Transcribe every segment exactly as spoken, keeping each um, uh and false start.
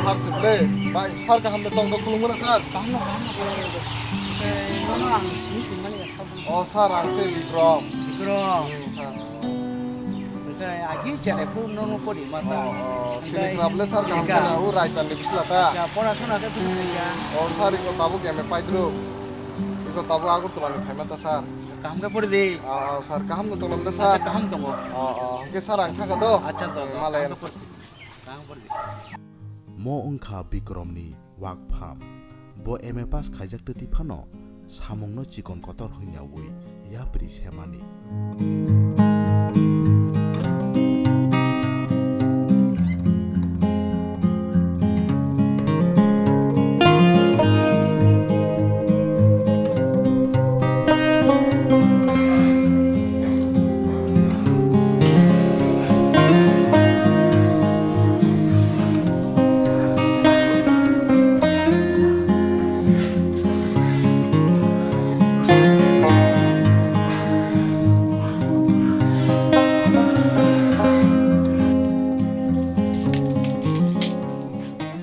Sir, sir le, bai, sir kaham de tong do, khulumgwna sir. Kaham no, kaham no, kaham no. Eh, nono ang simi simi mani ya, sabo. O sir, ang se Bikrom. Bikrom. Hmm, sir. Oke, agi chale phu nono pori mata. O, o, sini khna bole sir kaham khna, o Raichandni bisla ta. Ya, pora sona ke bisla ya. O sir, iko tabuk M A paitro. Iko tabuk Agartala ni phaima ta sir. Kaham ke pori de. O, o, sir, kaham no tong bole sir. Acha, kaham tongo. O, o, ke sir, ang thaka do. Acha, to, to, malai kaham ke pori. Mo wngkha Bikromni wakpham. Bo M A pass khaijak twtwi phano samungno chikon kotor hwnyaui yapri semani.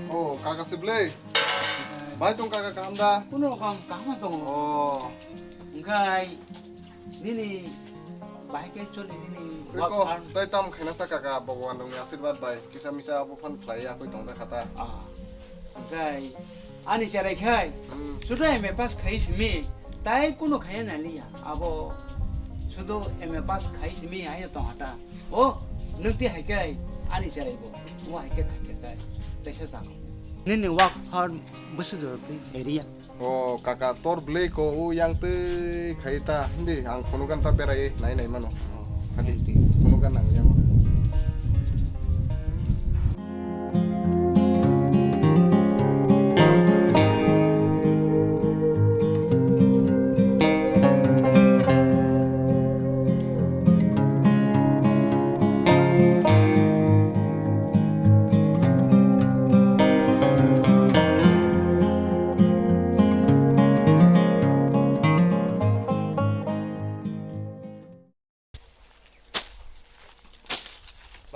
Oh, kaka Sibley. Bai tong kaka, kaham da? Kuno kaham, kaham tongo. Oh. Wngkhai nini bahai khe choli nini work farm. Tei tam khaina sa kaka, Bhagwan rokni asirwad bai kisa misa abo phan khlai ya koi tong da khata. Ah. Wngkhai ani cherai khai. Hmm. Sudo M A pass khai simi. Tai kuno khaya naliya. Abo sudo M A pass khai simi ayo tong hata. O, nwng twi hai khe ani cherai bo. Mo hai khe khai khe kai. Teisa chakho. Nini work farm busu do twi area. O kaka, tor bwlwi ko o yang twi khai ta hindi ang phunukgwna ta berai nai nai mano. Hadi phunukgwna nang yang.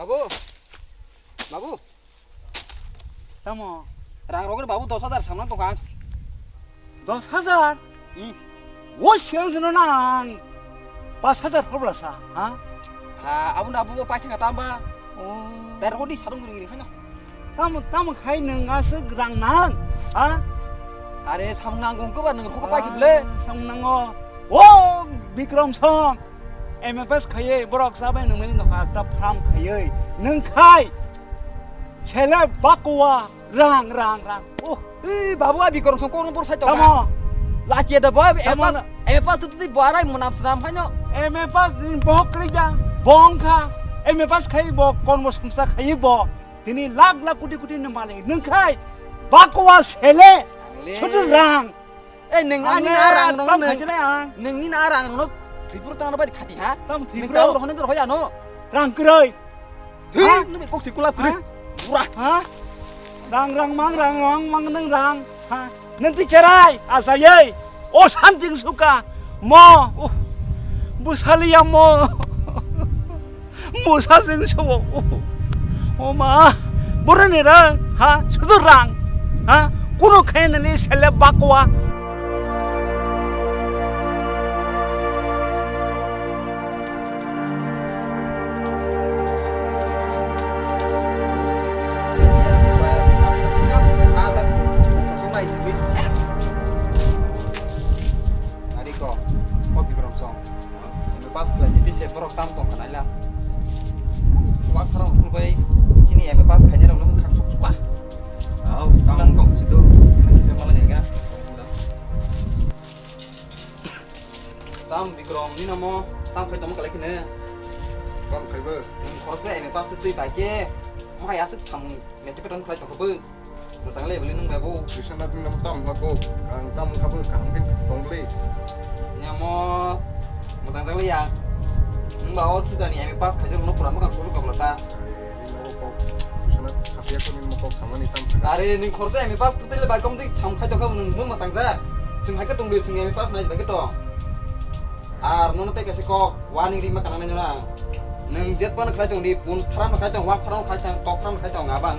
Babu, babu. Tamo? Rang rogwi babu dos hajar samna tongkha. Dos hajar? Hmm. O siyang jino nang pas hajar phobla sa, ha? Ha, aboni abu bo paithaka tamba. Oh. Dai rodi sarung gring gring haino. Tamo, tamo khai nwng aswk rang nang, ha? Are samung nang gong kwba nwng rokho paikhe bwle. Ah, samung nango. O Bikrom song. M A pass khaiwi borok chabai nungmani nokha ta farm khaiwi nwng khai sele bakuwa rang rang rang. Oh. Ei babu, a Bikrom song kokno bor sai tamo. Lachi da boy, tamo M A pass, na- M A pass tu tu borai munam sram haino. M A pass ni bohok kri da bong kha. M A pass khai bo kormo songsa khai bo. Tini lakh lakh koti koti ni malik nwng khai bakuwa sele. Angle. Sudu rang. Eh, nwng ani na rang no nwng. Nwng ni na rang no thwipur tang bai khati ha. Tam thwipur. Nwng tau rohne roh ya no. Rang kwrwi. Thwi, ha? Nwng kok thwi kulap kwrwi. Ha? Pura. Ha? Rang rang mang rang rang mang nwng rang. Ha? Nwng ti cherai asayai. O santing suka. Mo. Uh. Busaliya mo. Musa jeng sobo. O ma, boroni rang, ha, sudu rang, ha, kuno khainani sele bakwa. Yes. Nariko, ko Bikrom song. M A pass khlai titi se borok tam tong kha naila. Wak pharang khul bai chini M A pass khainai rok nung khak sok chukwa. Au, tam tong si do. Kisa malai ni ga. Tam Bikrom ni namo tam khai tong kalai kine. Tam khai bo. Khoroksa M A pass twi bai ke. Mo hai asuk samung ne tipeton khlai tong kha bo. Mwchang le bwlwi nung bai bo. Tuition na tini tam na bo. Ang tam kha bo kaham khe tong le. Nyamo mwchang jak le ya. Nung ba o sujani M A pass khaijak no pura mwkang kuchuk kabla sa. Are, nini bo kok tuition na khapiya ko nini bo kok samani tam sa. Are, nung khoroksa M A pass tu tele bai kom dik sam khai tong kha nung mwchang jak. Sing hai khe tong le sing M A pass nai bai khe tong. Ar nono tei kaisa kok, warning rima kanang nai nono ang. Nwng jet phano khlai tong di, pun pharam khlai tong, wak pharam khlai tong, tok pharam khlai tong, abang.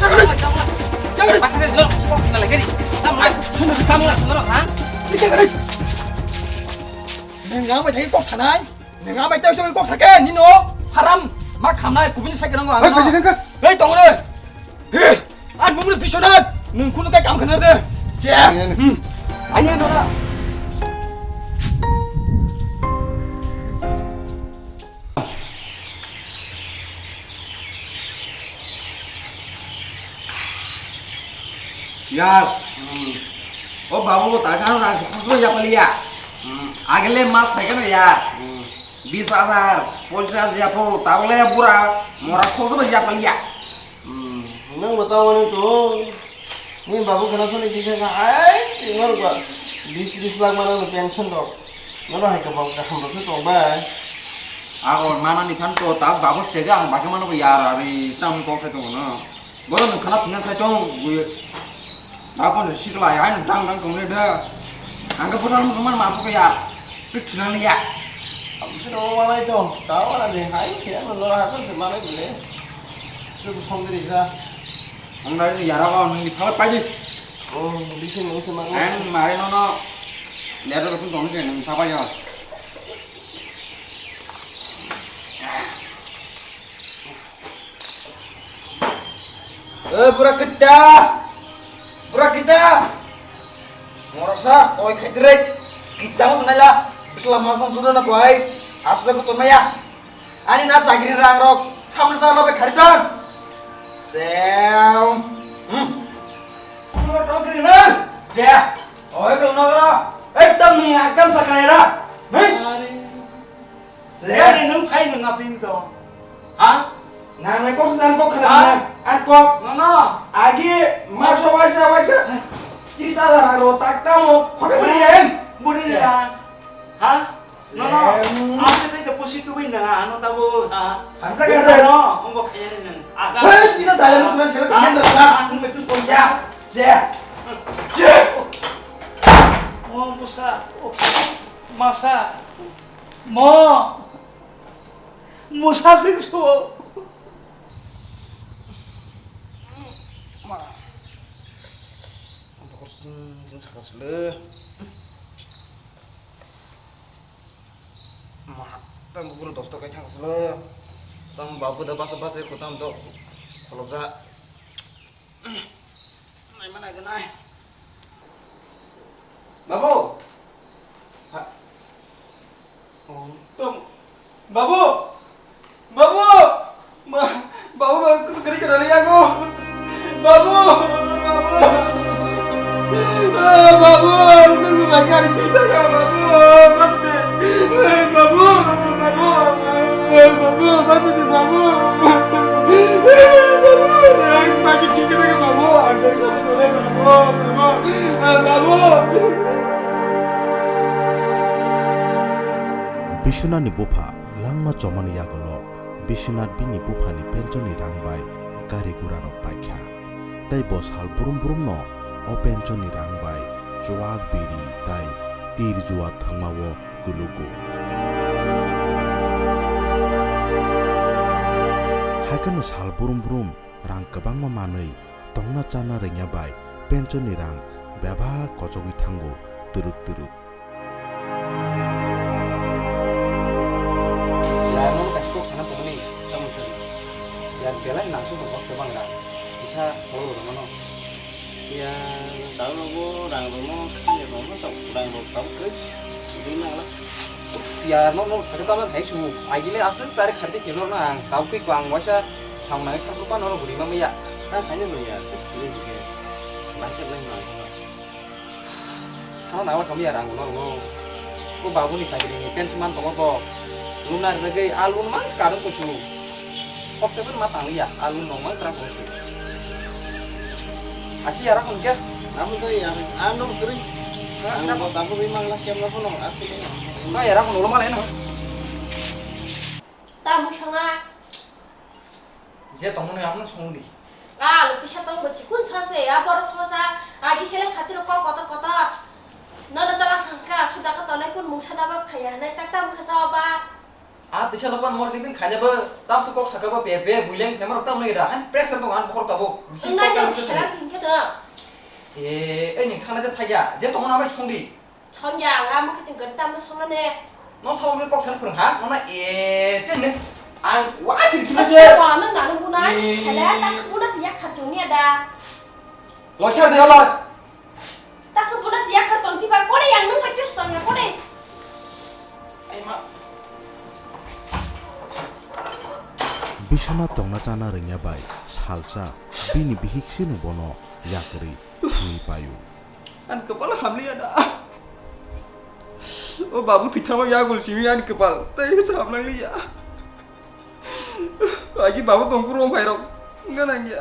Nwng ang bai thai kok sanai? Nwng ang bai thai kok sake nino haram ma khamnai kubuni sai kanango ang. Hei, tong re. Hei, ang mungri Biswanath, nwng kunu kai kam khana de. Je. Ani ano na. Yar, hmm. O babu bo ta khano rang khosbo ya paliya. Hmm. Agele mas phaikano yar. Hmm. Bis hajar, ponchas hajar ya po, tabole ya bura, mora khosbo ya paliya. Hmm. Nang bata wani to. Ni babu khana soni ki kha ai, si nor ba. Bis tris lakh mana pension do. Noro hai ka babu ka hambo to tong ba. Ago mana ni phan to ta babu sega ang bakhe mano ya ari tam ko khe to no. Boro nwng khana thwngya sai tong, bui. Bapon sikla ya, nwng dang dang tong le de. Ang khe bwthar muchung mani ma sokya. Twi thwlang ya. Ang khe no manai tong, ta wana de hai khe no lora ha se manai bile. Chu song de risa. Ang dai ni yara ko nwng ni phalak pai di. Oh, bisi nwng se manai. Ang mare no no. Letter ko tong se nwng pha pai ya. Eh, bura kita! Bura kita! Morasa, koi khai direk. Kita mo nai la. Bisla masang sudah na koi. Asli ko tonaya. Ani na chakri rang rok. Samne sa lo be khari ton. Sem. Hmm. Bura tong kiri na. Ya. Oi, lo na lo. Ekdam ni akam sa kai ra. Hei. Are. Sir. Sir, nwng phai nwng atwing to. Ha? Nang nai kok san kok khana Ha? nang. Ar kok. No, no. Agi maso waisa waisa. Tisa la ro tak tamo. Khok bri en. Buri ni la. Ha? No, no. Sir. Ase kai to pusi tu bai na ano tabo. Ha? Hamsa Buri ka no. Ongo khaya ni nang. Aga. Sir, ina dale mo na sir. Ha? Ina dale. Ang betus pon ya. Je. Je. Oh, musa. Oh, masa. Mo! Musa sing so. Ma. Ang pokor sing sing saka sele. Ma, tang bubur dos tokai thang sele. Tang babu da basa basa ko tang do. Kholobja. Nai ma nai nai. Babu. Ha. Oh, tong. Babu. Babu. Ma, babu, babu, kus kari kari aku. Babu, babu. Ah, babu, nunggu lagi ada cinta ya, babu. Mas deh. Eh, babu, babu. Eh, babu, mas deh, babu. Eh, babu. Eh, pakai cinta ya, babu. Ada satu dole, babu. Babu. Eh, babu. Biswanathni bupha langma chomani yagulo Biswanath bini buphani penchonni rang bai gari gura rok paikha, tei bo sal brum brum no o penchonni rang bai chuak biri tai tir jua thwngmao kulugo. Haikheno sal brum brum rang kwbangma manwi tongna chana rwngya bai penchonni rang bebak kochogwi thango twrwk twrwk. Layano kaisa kok sana phunukni chamung sari. Yang belai nangsu tongkha kebang rang. Sa, oh, mano. Ya, tao no bo rang rok no, sani rok no, sok rang rok tao kre. Di na la. Ya, no, no, sa tao hai su. Ai gile asuk sare khati kilo na ang. Tao kre ko ang wasa, sang nang sa ko pa no buri ma ya. Ta khai no ya, tes kre ke. Lai ke lai ma. Sano nangma thangwi ya rang no rwno. Ko babuni chakri ni pension man tongo bo. Luna rwgwi a loan mang karwng kusu. Khoksa bai ma tangli ya, a loan rok mang tra kusu. Achi yara khon kya? Amo to ya, ano kri. Ang sida ko tabo bai mang la kya ma kono asli. No yara khon ulo malai no. Tamo sanga. Je tongmani amo songdi. A, lukti sa tong basi kun sa se, a boro sa sa, agi khele sati rok kok kotor kotor. Nono tala khangka, suda ka tole kun mungsa na bab khaya, nai tak tam kha sa ba. A tisa lopan mor dibin khanya ba, tam su kok saka ba be be, buileng pemar tam nai da, han pressure tong an bokor tabo. Bisi kok tam sera singke da. E, e ning thana de thaya, je tongmani amo songdi. Songya, ang amo khe tong kari tamo songna ne. No song ke kok sal phwrwng ha? No na e chen ne. Ang wa tir kilo je. Wa no nanu buna sala ta khubuna si yak khar chungni ada. Lo char de lo. Ta khubuna si yak khar tong tiba kore yang nung bai tus tong ya kore. Ai ma. Biswanath tongna chana rwngya bai salsa bini bihik sino bono yakrwi thwi paio. Ani kwpal hamliya da. O babu thwi thangma yagul simi ani kwpal tei se hamlangliya. Agi babu tongphuru o phairok wngna nangya.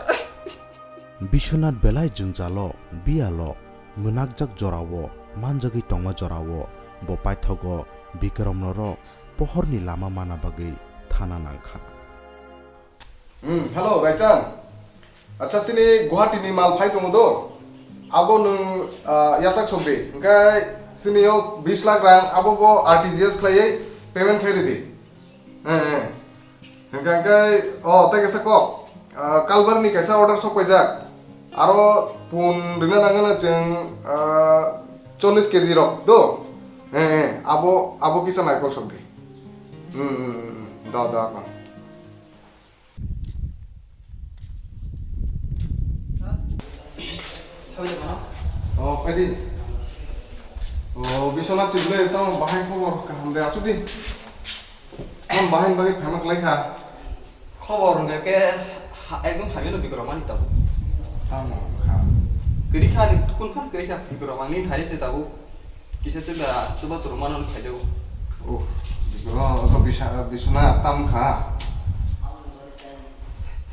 Biswanath belai jwngjalo, biyalo, mwnakjak jorao, manjagwi tongma jorao, bo paithogo Bikromno ro pohorni lama mana bagwi thana nangkha. Hmm, hello, Raichan. Acha, chini Guwahati ni mal phai tongo do. Abo nwng, ah, yachak sokdi. Hwnkhe chini o bis lakh rang abo bo R T G S khlaiwi payment khai ridi. Eh, eh. Hwnkhe, hwnkhe, o, tei kaisa kok. Ah, Kalbar ni kaisa order sok paijak. Aro pun rina nangano chwng, ah, chollish K G rok do. Eh, eh. Abo, abo kisa naikol sokdi. Hmm, hmm, hmm, hmm. Do, do, kon. O, phaidi. O, Biswanath chibole, tamo bahai khobor kaham de, asuk di. Tamo bahai bagwi phaima kwlai kha. Khobor hwnkhe ke ha-, ekdom hamya no Bikrom ani tabuk. Tamo kha. Kwrwi kha ni, kun phan kwrwi kha Bikrom ani thai se tabuk. Kisa chwla chuba chwrwngmano wng phaio. Oh, Bikrom, abo Bisa-, Biswanath tam kha.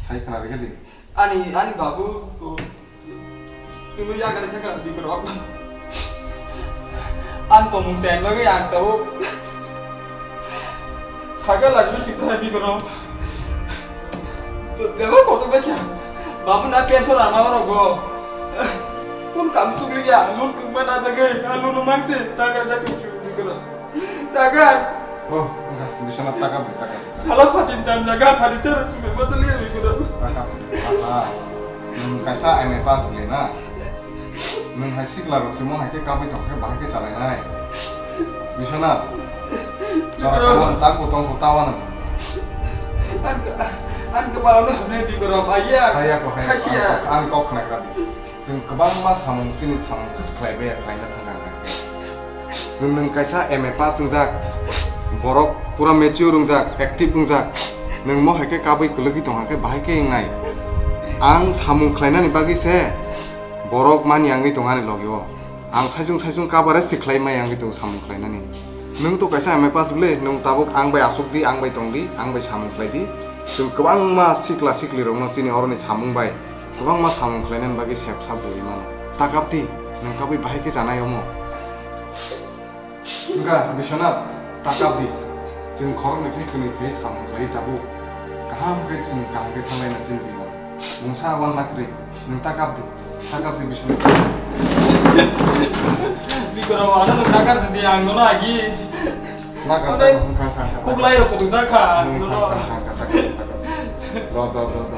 Sai khna rikha di. Ani, ani babu, oh, chwngno yakarwi thangkha Bikrom. Ang tongmung chaini bagwi ang tabuk. Saga lajwi siksa di kono. Bebo kosok bai kya. Babu na pension ama oro go. Kun kam sukli ya, lun kungma na jage, lun mangse, taga jage sukli kono. Taga. Oh, enggak, bisa na taka be, taka. Salah patin tam jaga, patin cara sukli macam ni kono. Taka, taka. Hmm, kaisa M A pass beli na. Nwng hai sikla rok se mo hai khe kabui tong khe bahai khe chalainai. Biswanath. Jora Bro. Tawan tak bo tong bo tawan. Ang, ang kepala no hamle di korom, ayang. Hai ako hai. Hai siya. Ang kok, ang kok khna kadi. Chwng kwbangma samung chini samung khe khlai baya khlaina thang thang hai khe. Chwng nwng kaisa M A pass wngjak. Borok pura mature wngjak, active wngjak. Nwng mo hai khe kabui kwlwgwi tong hai khe bahai khe wngnai. Ang samung khlainani bagwi se. Borok mani wngwi tong ani logi o. Ang saichung saichung kabare sikhlai mai wngwi tong samung khlainani. Nwng to kaisa M A pass bwle, nwng tabuk ang bai asuk di, ang bai tong di, ang bai samung khlai di. Chwng kwbangma sikla sikli rokno chini oroni samung bai kwbangma samung khlainani bagwi sep sap rwui mano. Ta kap di, nwng kabui bahai khe chanai omo. Wngkha, Biswanath, ta kap di. Chwng khoroknwi khe kwnwi khe samung khlai tabuk. Kaham khe chwng kaham khe thanglaina chini jibo. Mungsa wan na kwrwi. Nwng ta kap di. Ta kap di, Biswanath. Bikram, ano nwng ta kar sidi, ang nono agi. Na kar. Otai, jak, wngkha, wngkha, wngkha, ta kap. Kublai rok kutuk jak kha, wngkha, nono. Wngkha, wngkha, ta kap, ta kap. Do, do, do, do.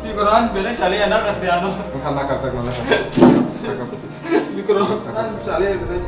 Bikram, belai chale ya, na kar di ano. Wngkha, na kar jak, na kar. Ta kap. Bikram, ta kap. Chale ya, belai.